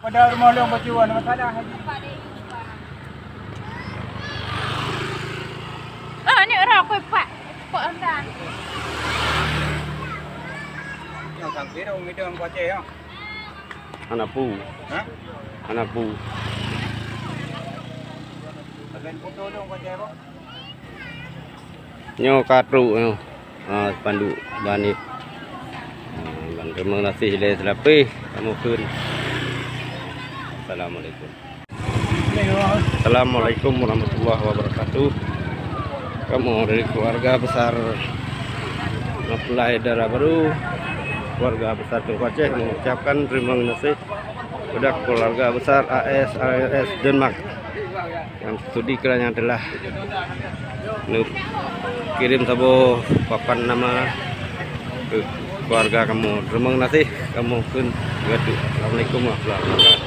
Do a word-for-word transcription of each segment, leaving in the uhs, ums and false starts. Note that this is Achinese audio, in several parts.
Ada rumah long baca, ada masalah lagi. Ah, ni orang aku pak. Pak Hamdan. Yang sampai dah umi dah baca ya. Anak pu. Ha? Anak pu. Bagian foto dong baca apa? Nyoe ka trok nyoe. Ha, spanduk bani. Ha, ban terima kasih lé seulapeh kamoe kheun. Assalamualaikum. Assalamualaikum warahmatullahi wabarakatuh. Kamoe dari keluarga besar Mapulai Dara Baru, keluarga besar Teungku Aceh mengucapkan terima kasih kepada keluarga besar A S R S Denmark. Nyang sudi keulah nyang teulah neukirém saboh papan nama keu keuluwarga kamoe. Teurimong gaséh kamoe kheun geutanyoe. Assalamualaikum warahmatullahi wabarakatuh.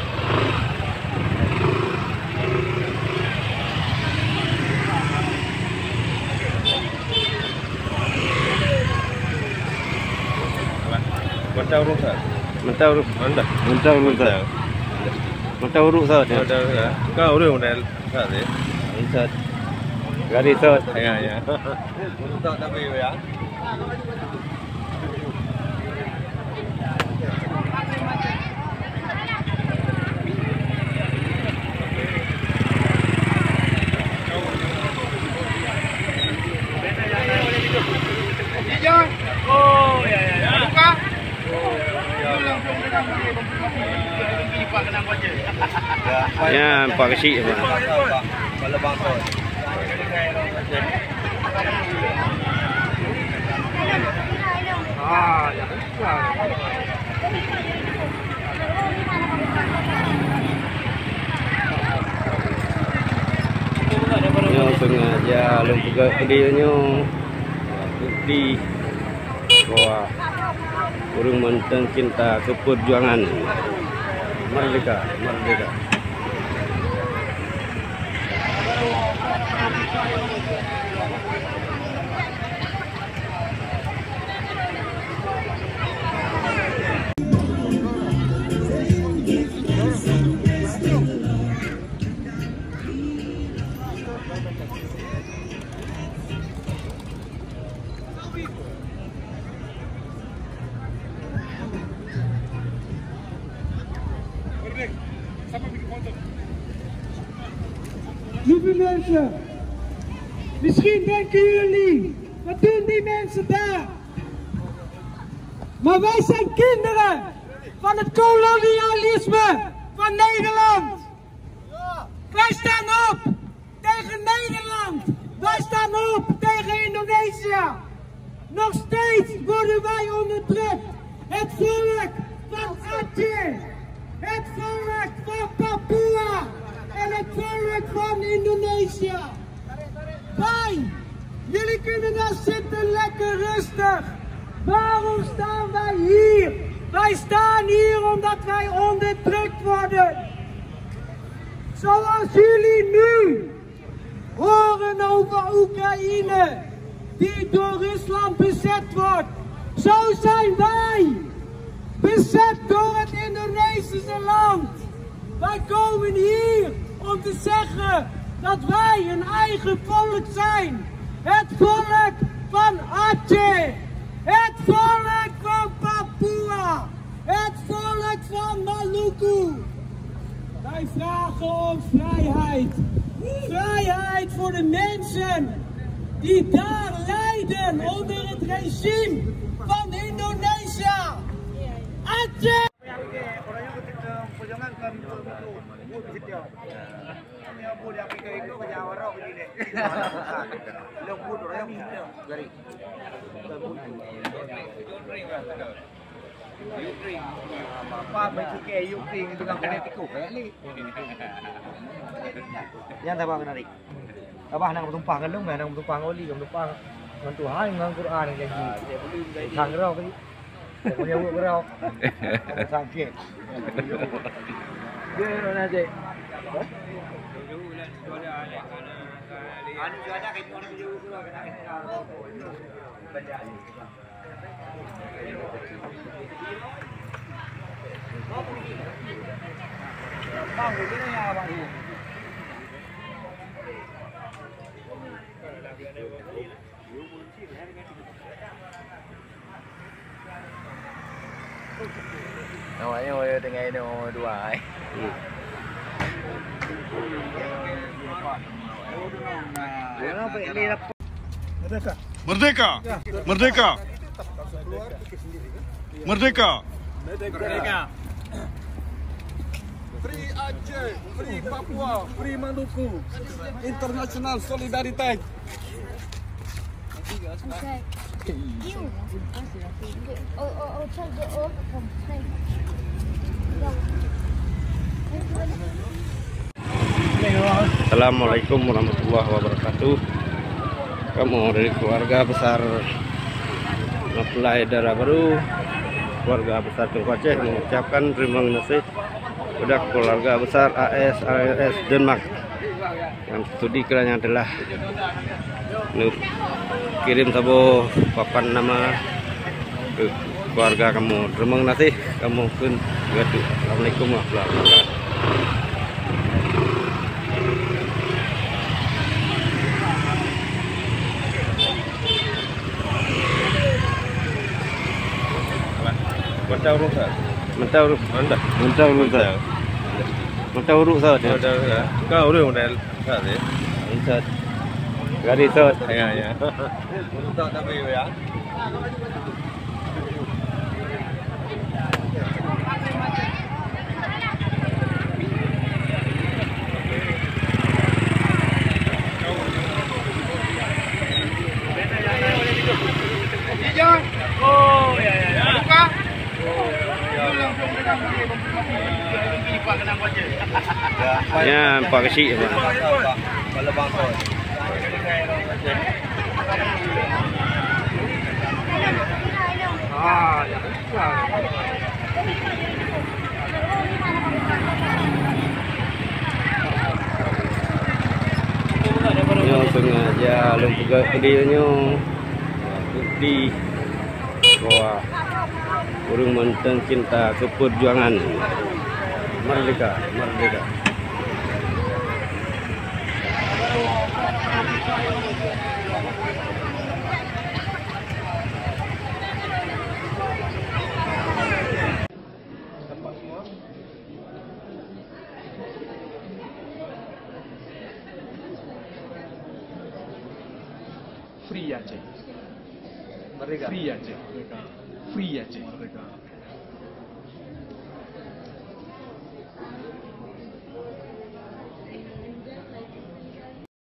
Mantap, Ustaz. Mantap, Ustaz. Mantap. Mantap, Ustaz. Mantap. Mantap uruk sot, ya? Mantap, ya. Kau uruk model sot, ya? Sot. Gari sot. Ya, ya. Untuk tapi, ya. Ya, empat kecil, Pak. Nyoe sengaja lôn peugah video nyoe bukti bahwa ureueng mantong cinta keu perjuangan. Merdeka, merdeka. Lieve mensen, misschien denken jullie, wat doen die mensen daar? Maar wij zijn kinderen van het kolonialisme van Nederland. Wij staan op tegen Nederland. Wij staan op tegen Indonesië. Nog steeds worden wij onderdrukt. Het volk van Aceh. Het volk van Papua. En het volk van Indonesië. Wij, jullie kunnen daar zitten lekker rustig. Waarom staan wij hier? Wij staan hier omdat wij onderdrukt worden. Zoals jullie nu horen over Oekraïne, die door Rusland bezet wordt. Zo zijn wij bezet door het Indonesische land. Wij komen hier om te zeggen dat wij een eigen volk zijn. Het volk van Aceh. Het volk van Papua. Het volk van Maluku. Wij vragen om vrijheid. Vrijheid voor de mensen die daar lijden onder het regime van Indonesië. Aceh! Apa berfikir Ukraine dengan politik kok, eh, Li? Nyang sabar keunarik. Abah nang meutumpah ngon lôn, nang meutumpah ngon Oli, meutumpah ngon Tuhan, ngon Quran, ngon janji. Sang roh tadi. Punya urut roh. Sakit. Dia mana cek? Anu jual dah, kayu orang jual. Awak nyoe tinggai nyoe dua, eh. Hmm. Merdeka! Merdeka! Merdeka! Free Aceh, free Papua, free Maluku. International solidarity. Okay. You. Oh, oh, oh, tell the all. Come, play. Assalamualaikum warahmatullahi wabarakatuh. Kamoe dari keluarga besar mempelai dara baru, keluarga besar Teungku Aceh mengucapkan terima kasih kepada keluarga besar A S R S Denmark yang sudi kiranya telah kirim saboh papan nama keu keuluwarga kamoe. Teurimong gaséh kamoe kheun geutanyoe. Assalamualaikum warahmatullahi wabarakatuh. Mantap ureuëng sa. Mantap ureuëng. Mantap. Mantap ureuëng sa. Mantap ureuëng sa. Mantap ureuëng sa. Kau ureuëng model. Sat, eh? Sat. Gadis sat. Ya, ya. Untuk tapi ya. Oh, ya, ya, ya. Buka. Ya, empat kecil, Pak. Nyoe sengaja lôn peugah keu dia nyoe. Bukti bahwa ureuëng mantong cinta keu perjuangan. Merdeka, merdeka. Free Aceh. Merdeka. Free Aceh. Merdeka. Free Aceh. Merdeka.